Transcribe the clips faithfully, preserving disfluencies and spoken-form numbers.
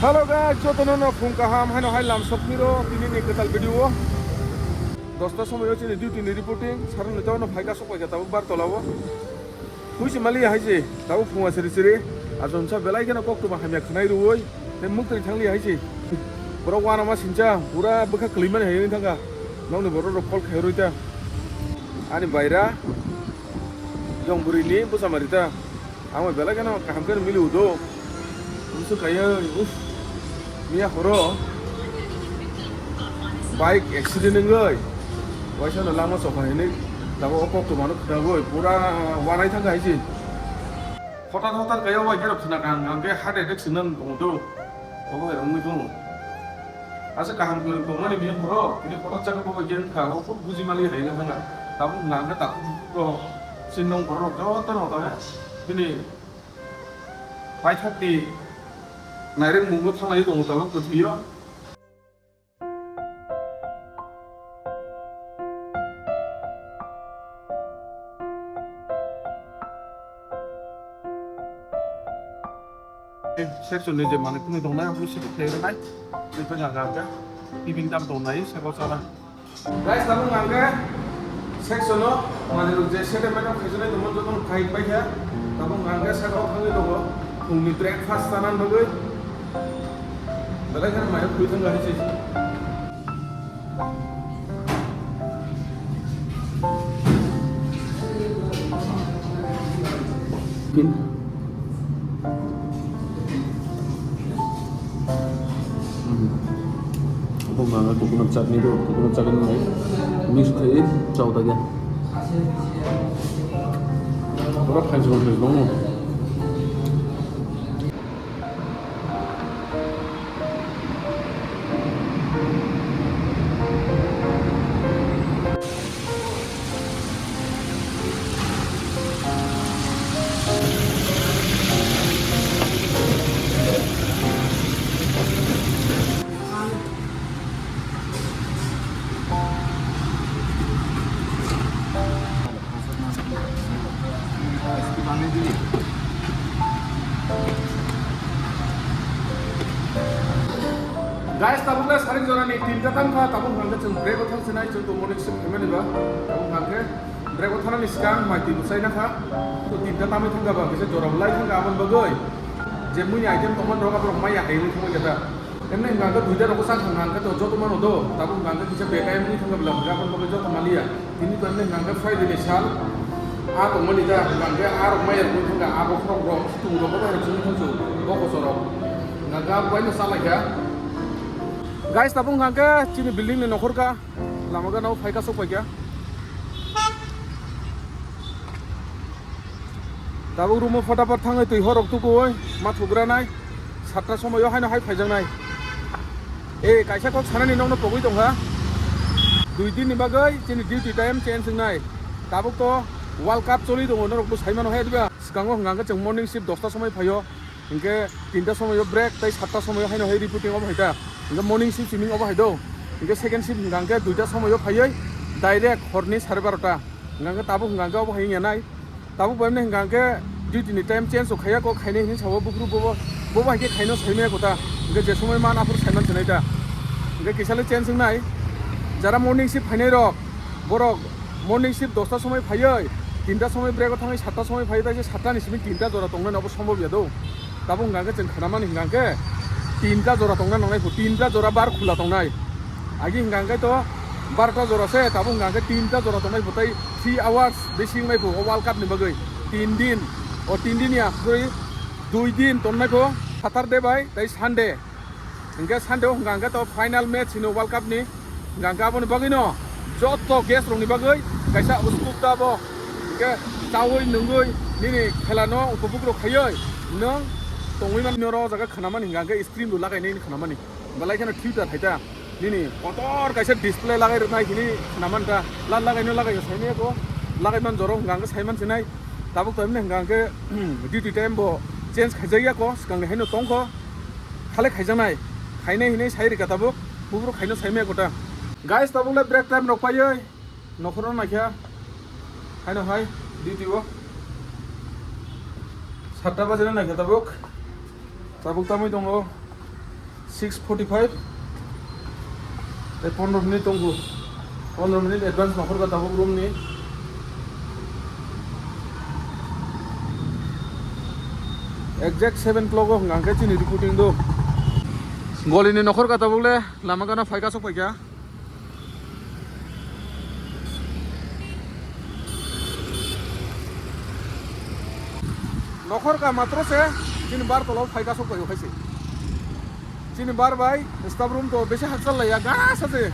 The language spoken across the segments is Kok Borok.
Hello guys, jotono no phung kaham, haino hai lam sok phiro tini ni kwtal video o. Dosta somoyo chini duty ni reporting, saro ni tawno phaika sok paika tabuk Bartola o. Huisi mali hai se, tabuk phunga siri siri, ajon sa belai kheno kok tuma hamya khnai ruoi, te muk tari thangli hai se. Borok wana ma sincha, pura bwkha kwlwi mani hai wngwi thangkha. Nokni borok rok call khai roi ta. Ani baira, yong bwrwi ni bwsa mari ta. Ang bai belai kheno kaham kheno mili udo. Bwswk kaiya, uff. Miya horo bike accident wngwi waisa no lama chokha hinwi tabuk o kok tongmano khwnagwi pura wanai thangkha hai se. Hotar hotar kaiya bai khe rok khna kha ang, ang khe heart attack se nang tongo do. Obo hai wngwi tongo. Asa kaham kwrwng tongmani bini borok, bini kotor chakha bo bai khe wngkha, o kok buji mali hai wngkha. Tabuk nang khe takhuk bukhuk rok, sinong borok joto no tabuk bini paithak di nairwk mungbo thanglai tongo tabuk kwthwio. Section ni je manwi kwnwi tongnai, obo sidi khlai rwnai. Tei phai jaga hwnkhe tibin tam tongnai, sebo chana. Guys, tabuk hwnkhe section o manwi rok je settlement o khaijaknai tongmani jotono khai paikha. Tabuk hwnkhe saka o thangwi tongo phungni breakfast chana bagwi. Belai kheno mayo khwi thangkha hai se. Pin. Hmm. Abo manga coconut chutney do, coconut chutney nai mix khai chao ta ya. Oro khai jong khai jong. Guys, tabuk le sari jora ni tinta tam kha, tabuk hwnkhe chwng break o thang sinai, chwng to morning shift khaimani ba. Tabuk hwnkhe break o thanani swkang mai twi bwsai na kha. To tinta tamwi thang kha ba, kisa jora belai thang kha aboni bagwi. Je mui ni item tongmani rok aborok maya hai wngwi thangwi kha ta. Emne hwnkha hwnkhe duita rokbo chak hwnkha hwnkhe to joto mano do, tabuk hwnkha hwnkhe kisa bekai wngwi thangkha bwla hwnkhe aboni bagwi joto maliya. Tini to emne hwnkha hwnkhe Friday ni sal, a tongmani da hwnkha hwnkhe a rok maya rwngwi thangkha, a bokhorok rok, swtwng rok, bokhorok rok chumui thangsu, bokoso rok. Hwnkha hwnkhe abo bai no chalaikha. Guys, tabuk hwnkha hwnkhe chini building ni nokhor ka, lama gana o phaika sok paikha. Tabuk room o photaphot thangwi twi horok tukuwi ma thugranai. Satta somoio haino hai phaijaknai. E, kaisa kok sanani nokno pogwi tongkha. Dui din ni bagwi chini duty time change wngnai. Tabuk to World Cup choli tongo, norokbo saimano hai diba? Swkango hwnkha hwnkhe chwng morning shift dosta somoi phaio. Hinkhe tinta somoio break tei satta somoio haino hai reporting obo hai ta. Hinkhe morning shift chini obo hai do. Hinkhe second shift hwnkha hwnkhe duita somoio phaiwi direct horni sare barota. Hwnkha hwnkhe tabuk hwnkha hwnkhe obo hai wngya nai. Tabuk bai mani hwnkha hwnkhe duty ni time change rok khaiya kok khainai hinwi sao buphuru bobo, bobo hai khe khaino saimaya kota. Hwnkhe je somoi man aphuru saiman sinai ta. Hwnkhe kisale change wngnai. Jara morning shift phainai rok, borok morning shift dosta somoi phaiwi, tinta somoi break o thangwi satta somoi phaiwi, taise satta ni simi tinta jora tongnai obo sombhob ya do. Tabuk hwnkha hwnkhe chwng khnamani hwnkha hwnkhe tinta jora tongna nangnai pho, tinta jora bar khula tongnai. Agi hwnkha hwnkhe to barota jora se, tabuk hwnkha hwnkhe tinta jora tongnai pho, tei three hours besi wngnai pho o World Cup ni bagwi. Tin din, o tin din ya, sorry, dui din tongnai pho, Saturday bai tei Sunday. Hwnkhe Sunday o hwnkha hwnkhe to final match hino World Cup ni. Hwnkha hwnkhe aboni bagwi no joto guest rok ni bagwi kaisa uskuk da bo. Hwnkhe chaui nungui nini khela no upopuk rok khaioi nwng tongwi man noro o jaga khnamani hwnkha hwnkhe screen bo lagai nini khnamani. Belai kheno theater hai ta nini kotor kaisa display lagai rwnai hini khnaman ta. La lagai no lagai saimaya ko lagai man joro hwnkha hwnkhe saiman sinai. Tabuk to emne hwnkha hwnkhe duty time bo change khaijak ya ko swkang ni haino tongkho. Khale khaijaknai, khainai hinwi sai rwkha tabuk, buphuru khaino saimaya kota. Guys, tabuk le break time rok paiwi nokhorno naikha, haino hai duty o satta bajeno naikha tabuk, tabuk tamwi tongo Six forty five. Tei pondro minute tongo. Pondro minute advance nokhorka tabuk room ni. Exact seven o'clock o hwnka hwnkhe chini reporting do. Goli ni nokhorka tabuk le lama gana phaika sok phaikha. Nokhorka matro se chini bar tola o phaika sok phaio khaise. Chini bar bai staff room to besi hakchal laiya gana sache.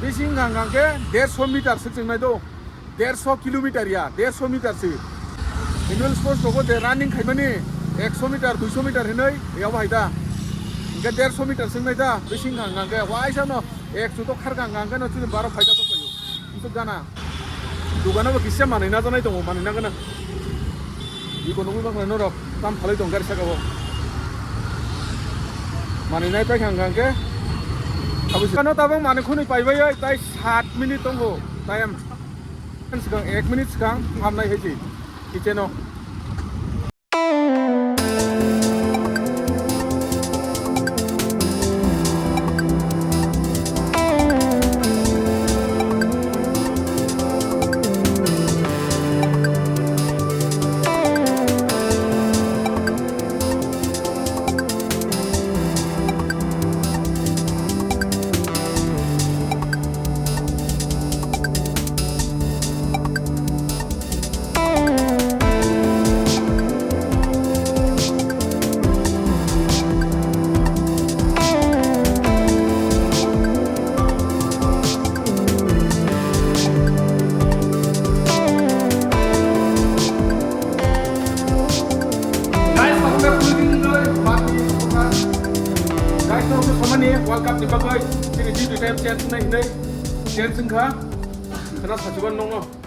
Bisi hwnka hwnka khe derso meter se chwngnai do. Derso kilometer ya, derso meter se. Annual sports rogo je running khaimani ekso meter, duiso meter hinwi yabo hai da. Hwnkhe derso meter se wngnai da, bisi hwnka hwnka khe waisa no ek chuto kharka hwnka hwnkhe no chini bar o phaika sok phaio. Hwnkhe gana. Dugano bo kisa manwi najaknai tongo, manwi nagana. Iko nugwi baknai norok tam phalwi tong gari saka o. Manwi nai paikha hwnka hwnkhe. Abo se. Ano tabang manwi khwnwi paibai oi, tai sat minute tongo time. Swkang ek minute swkang hamnai hai se. Kitchen o. Guys, no, samani World Cup ni bagwi chini duty time change nai hinai change wngkha. Khana sachiban nongno.